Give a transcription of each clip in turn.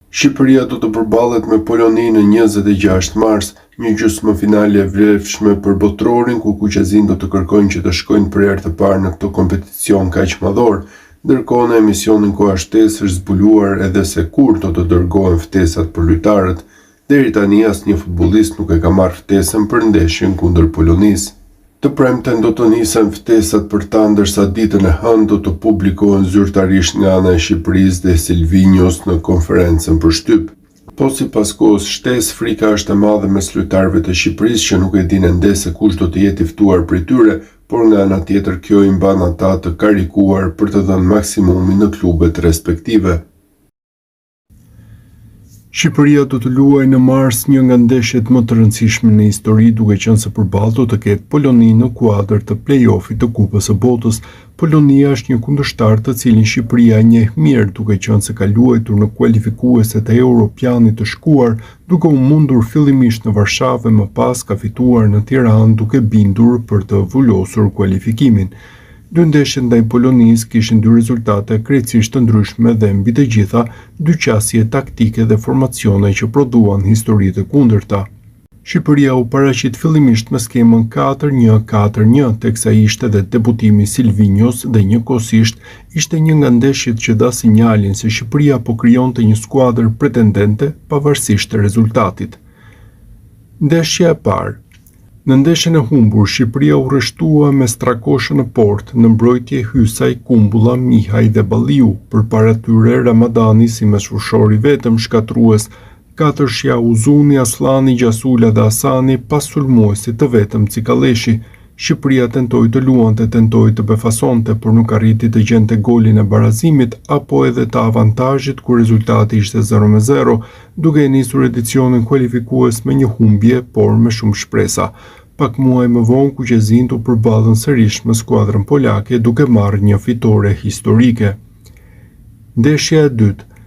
Shqipëria do të përballet me Poloninë në 26 mars, një gjysmëfinale e vlefshme për Botërorin ku kuqezinjtë do të kërkojnë që të shkojnë për herë të parë në këtë kompeticion kaq madhor. Ndërkohë në emisionin Koha Shtesë është zbuluar edhe se kur do të dërgohen ftesat për lojtarët. Deri tani asnjë futbollist nuk e ka marrë ftesën për ndeshjen kundër Polonisë. Të premten do të nisen ftesat për ta ndërsa ditën e hënë do të publikohen zyrtarisht nga ana e Shqipërisë dhe Silvinjos në konferencën për shtyp. Po sipas Kohës Shtesë, frika është e madhe mes lojtarëve të Shqipërisë që nuk e dinë ende se kush do të jetë i ftuar prej tyre, por nga ana tjetër kjo i mban ata të karikuar për të dhënë maksimumin në klubet respektive. Shqipëria do të luajë në mars një nga ndeshjet më të rëndësishme në histori, duke qenë se përballë do të ketë Poloninë në kuadër të play-off-it të Kupës së Botës. Polonia është një kundërshtar të cilin Shqipëria e njeh mirë, duke qenë se ka luajtur në kualifikueset e Europianit të shkuar, duke u mundur fillimisht në Varshavë e më pas ka fituar në Tiranë duke bindur për të vulosur kualifikimin. Dy ndeshjet ndaj Polonisë kishin dy rezultate krejtësisht të ndryshme dhe mbi të gjitha, dy qasje taktike dhe formacione që prodhuan histori të kundërta. Shqipëria u paraqit fillimisht me skemën 4-1-4-1, teksa ishte dhe debutimi i Silvinjos dhe njëkohësisht ishte një nga ndeshjet që dha sinjalin se Shqipëria po krijonte një skuadër pretendente pavarësisht rezultatit. Ndeshja e parë Në ndeshjen e humbur, Shqipëria u rreshtua me Strakoshën në portë, në mbrojtje Hysaj, Kumbulla, Mihaj dhe Balliu, përpara tyre Ramadani si mesfushor i vetëm shkatërrues, katërshja Uzuni, Asllani, Gjasula dhe Asani pas sulmuesit të vetëm Cikalleshi. Shqipëria tentoi të luante, tentoi të befasonte, por nuk arriti të gjente golin e barazimit apo edhe të avantazhit kur rezultati ishte 0-0, duke e nisur edicionin kualifikues me një humbje, por me shumë shpresa. Pak muaj më vonë, kuqezinjtë u përballën sërish me skuadrën polake duke marrë një fitore historike. Ndeshja e dytë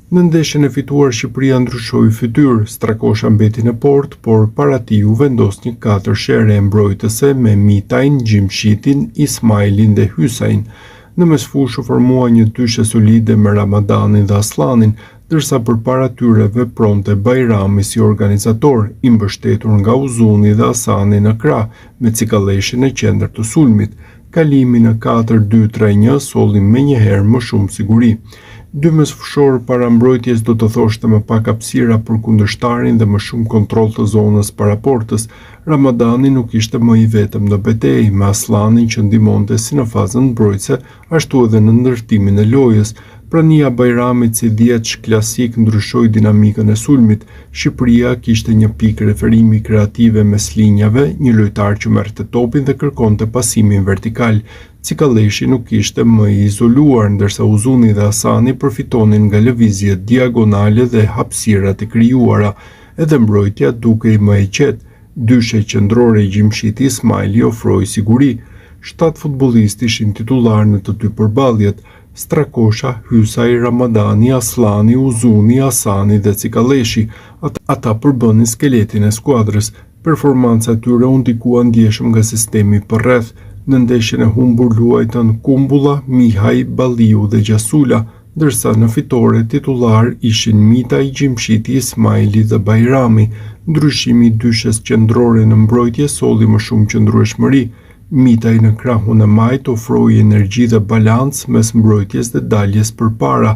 Në ndeshjen e fituar Shqipëria ndryshoi fytyrë, Strakosha mbeti në portë, por para tij u vendos një katërshe e re mbrojtëse me Mitajn, Gjimshitin, Ismajlin dhe Hysajn. Në mesfushë u formua një dyshe solide me Ramadanin dhe Asllanin, ndërsa përpara tyre vepronte Bajrami si organizator, i mbështetur nga Uzuni dhe Asani në krah, me Cikalleshin në qendër të sulmit. Kalimi në 4-2-3-1 solli menjëherë më shumë siguri. Dy mesfushorë para mbrojtjes do të thoshte më pak hapësira për kundërshtarin dhe më shumë kontroll të zonës para portës. Ramadani nuk ishte më i vetëm në betejë, me Asllanin që ndihmonte si në fazën mbrojtëse, ashtu edhe në ndërtimin e lojës. Prania e Bajramit si dhjetësh klasik ndryshoi dinamikën e sulmit. Shqipëria kishte një pikë referimi kreative mes linjave, një lojtar që merrte topin dhe kërkonte pasimin vertikal. Cikalleshi nuk ishte më i izoluar, ndërsa Uzuni dhe Asani përfitonin nga lëvizjet diagonale dhe hapësirat e krijuara. Edhe mbrojtja dukej më e qetë. Dyshja qendrore Gjimshiti-Ismajli ofroi siguri. Shtatë futbollistë ishin titullarë në të dy përballjet, Strakosha, Hysaj, Ramadani, Asllani, Uzuni, Asani dhe Cikalleshi. Ata përbënin skeletin e skuadrës. Performanca e tyre u ndikua ndjeshëm nga sistemi përreth. Në ndeshjen e humbur luajtën Kumbulla, Mihaj, Balliu dhe Gjasula. Ndërsa në fitore titullarë ishin Mitaj, Gjimshiti, Ismajli dhe Bajrami. Ndryshimi i dyshes qendrore në mbrojtje solli më shumë qëndrueshmëri. Mitaj në krahun e majtë ofroi energji dhe balancë mes mbrojtjes dhe daljes përpara.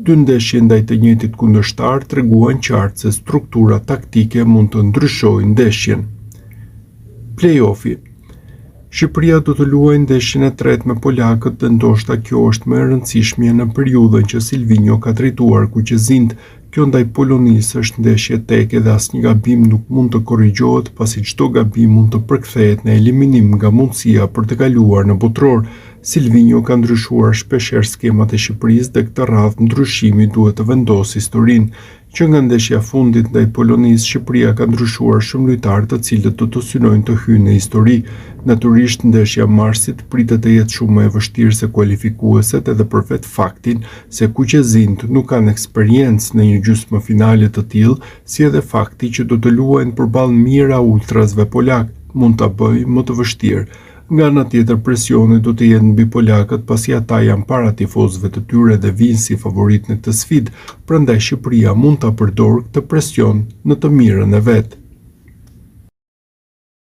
Dy ndeshje ndaj të njëjtit kundërshtar treguan qartë se struktura taktike mund të ndryshojë ndeshjen. Play-offi Shqipëria do të luajë ndeshjen e tretë me polakët dhe ndoshta kjo është më e rëndësishmja në periudhën që Silvinjo ka drejtuar kuqezinjtë. Kjo ndaj Polonisë është ndeshje teke dhe asnjë gabim nuk mund të korrigjohet pasi çdo gabim mund të përkthehet në eliminim nga mundësia për të kaluar në Botëror. Silvinjo ka ndryshuar shpeshherë skemat e Shqipërisë dhe këtë radhë ndryshimi duhet të vendosë historinë. Që nga ndeshja e fundit ndaj Polonisë, Shqipëria ka ndryshuar shumë lojtarë të cilët do të synojnë të hyjnë në histori. Natyrisht, ndeshja e marsit pritet të jetë shumë më e vështirë se kualifikueset edhe për vetë faktin se kuqezinjtë nuk kanë eksperiencë në një gjysmëfinale të tillë, si edhe fakti që do të luajnë përballë mijëra ultrasve polakë, mund ta bëjë më të vështirë. Nga ana tjetër presioni do të jetë mbi polakët pasi ata janë para tifozëve të tyre dhe vijnë si favoritë në këtë sfidë, prandaj Shqipëria mund ta përdorë këtë presion në të mirën e vet.